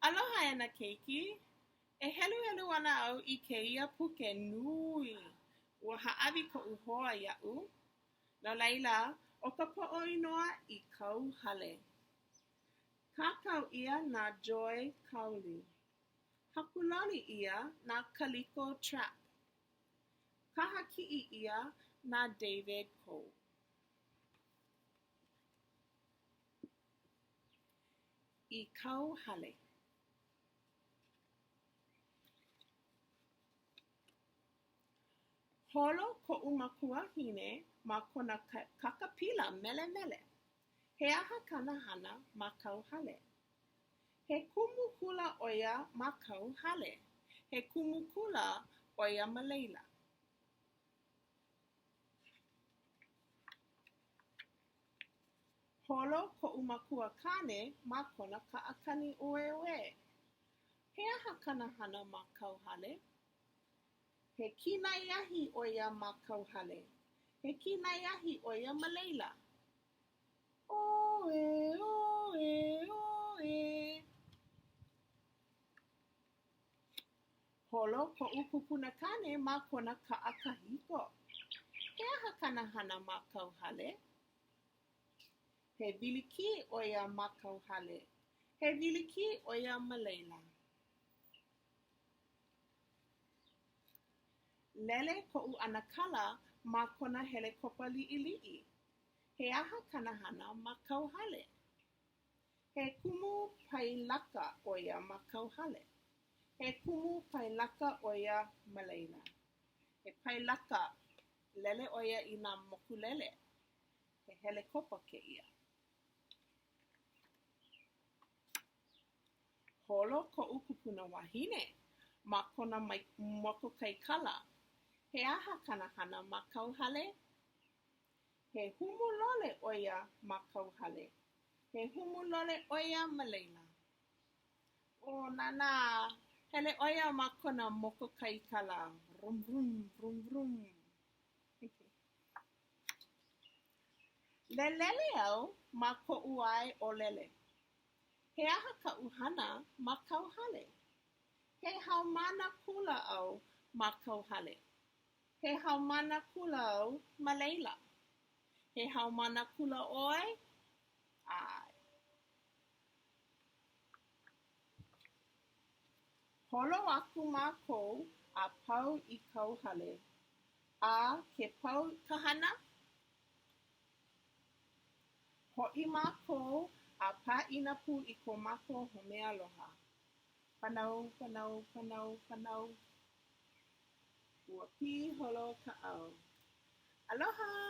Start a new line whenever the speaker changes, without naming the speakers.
Aloha e nā keiki! E heluhelu ana au i kēia puke nui. Ua hāʻawi koʻu hoa iaʻu. No laila, ʻo ka poʻo inoa I Kauhale. Kākau ʻia na Joy Cowley. Hakuloli ʻia na Kaliko Trapp. Kaha kiʻi ʻia na David Koh. I Kauhale. Holo koʻu makuahine ma kona kakapila melemele. He aha kāna hana ma kauhale? He kumu kula ʻo ia ma kauhale. He kumu kula ʻo ia ma laila. Holo koʻu makuakāne ma kona kaʻakani ʻoēʻoē. He aha kāna hana ma kauhale? He kinai ahi ʻo ia ma kauhale. He kinai ahi ʻo ia ma laila. ʻOē, ʻoē, ʻoē. Holo koʻu kupunakāne ma kona kaʻa kahiko. He aha kāna hana ma kauhale? He wilikī ʻo ia ma kauhale. He wilikī ʻo ia ma laila. Lele koʻu ʻanakala ma kona helekopa liʻiliʻi. He aha kāna hana ma kauhale? He kumu pailaka ʻo ia ma kauhale. He kumu pailaka ʻo ia ma laila. He pailaka, lele ʻo ia i nā mokulele. He helekopa kēia. Holo koʻu kupuna wahine ma kona mokokaikala. He aha kāna hana ma kauhale? He humu lole ʻo ia ma kauhale. He humu lole ʻo ia ma laila. ʻO nānā, hele ʻo ia ma kona mokokaikala. Vrum, vrum, vrum, vrum. Lelele au ma koʻu ae ʻōlele. He aha kaʻu hana ma kauhale? He haumāna kula au ma kauhale. He haumāna kula au ma laila. He haumāna kula ʻoe? ʻAe. Holo aku mākou a pau i kauhale, a ke pau ka hana, hoʻi mākou a pāʻina pū i ko mākou home aloha. Panau, panau, panau, panau. Ua piholo ka ʻau. Aloha!